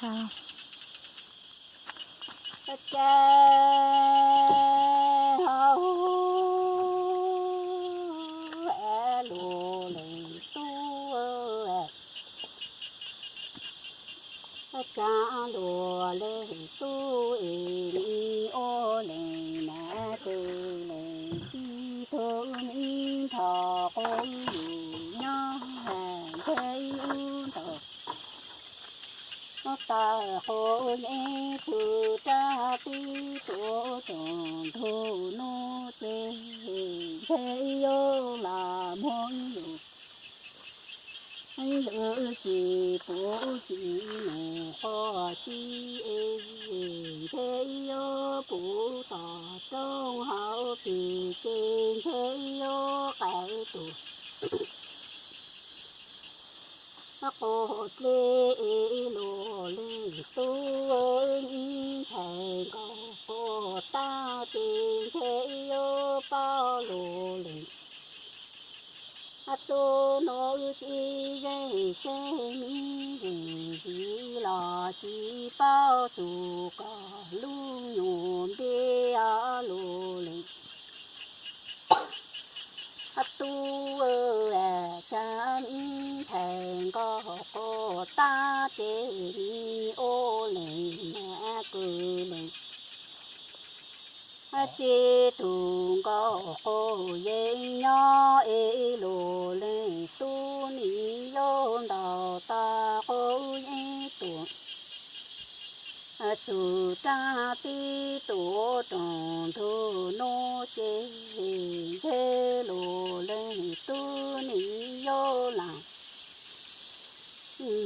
Cov cai hau luag leej tub, cov luag leej tub es me ua leej na kwv leej tij, tug me nthos quav yus nyob ntshe ub ntaus tau quav yeeb txug rab tib tuav rooj ntug nuj ces ntshe yuav lam muab yus lwm tsis puv tsis num quas txib es ntshe yuav puv tom rooj hauv pes ces ntshe yuav qaiv tus quas dlej es luag leej tub ib ntxhais nkaus quas tag ces ntshe yuav paub luag leej tub nuj txib zeej seb me zeej ntsis los tsis paub txug koj lub nyuam npe luag leej tub. Cas ib ntxhais nkaus quas tag ces ua leej na kwv leej tij, tug nkaus quas yeeb nyob es luag leej tub nim yuav ntaus tau quav yeeb tuaj txug rab tib tuav rooj ntug nuj ces ntshe luag leej tub nim yuav lam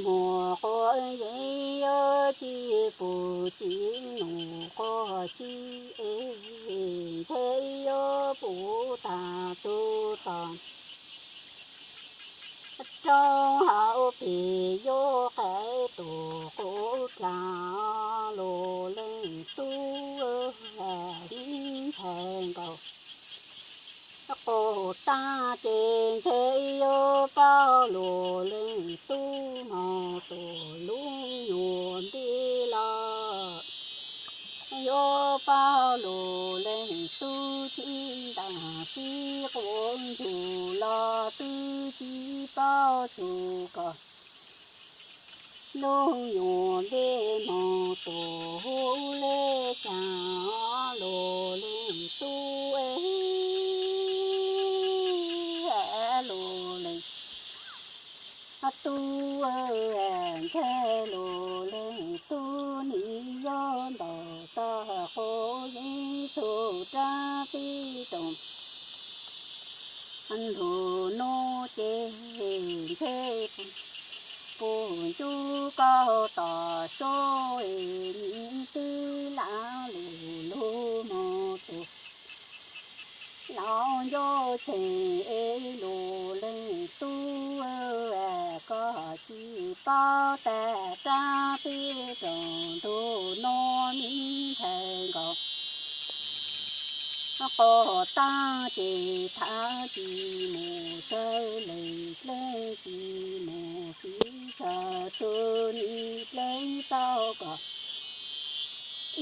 muag quav yeeb yuav tsis puv tsis num quas txib es ntshe yuav puv tag tug tom rooj hauv pes yuav qaiv tus quav dlej luag leej tub ib ntxhais nkaus quas tag ces ntshe yuav paub luag leej tub moog tus lub nyuam npe los yuav paub luag leej tub txib ntaag txib quav ntug los twb tsis paub txug koj lub nyuam npe moog tus hu le caag luag leej tub luag leej tub, ntshe luag leej tub nim yuav ntaus tau quav yeeb txug rab tib rooj ntug nuj ces ntshe puv ncu koj tom suab es nim tib lam lug lug moog tus los nco tsees es luag leej tub, koj tsis paub tas rab tib rooj ntug nuj me ntxhais nkaus quas tag ces thav tsis mus sawv lees dlej tsis mus siv txog tug nim dlej tau koj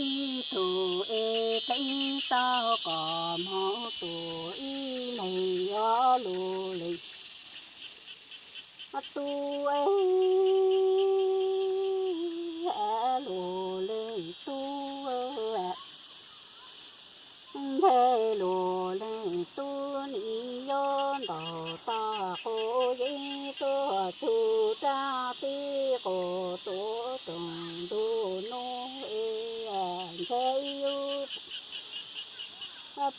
ib tug es dlej tau koj moog tus ib leeg os luag leej tub luag leej tub, ntshe luag leej tub nim yuav ntaus tau quav yeeb tuaj txug rab tib quas tuav rooj ntug nuj es ntshe yuav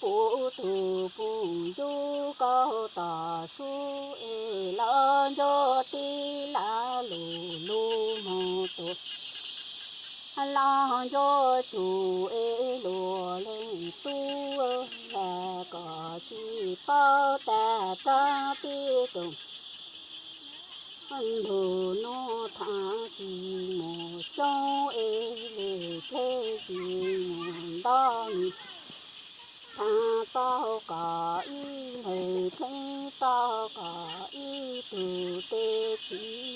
puv tug puv ncu koj tom suab es los nco tib lam lug lug moog tus los nco tug es luag leej tub, koj tsis paub tas rab tib rooj ntug nuj thav tsis mus xyoob es dlej tsis mus nto nim thav tau koj ib leeg dlej tau koj ib tug tej txiv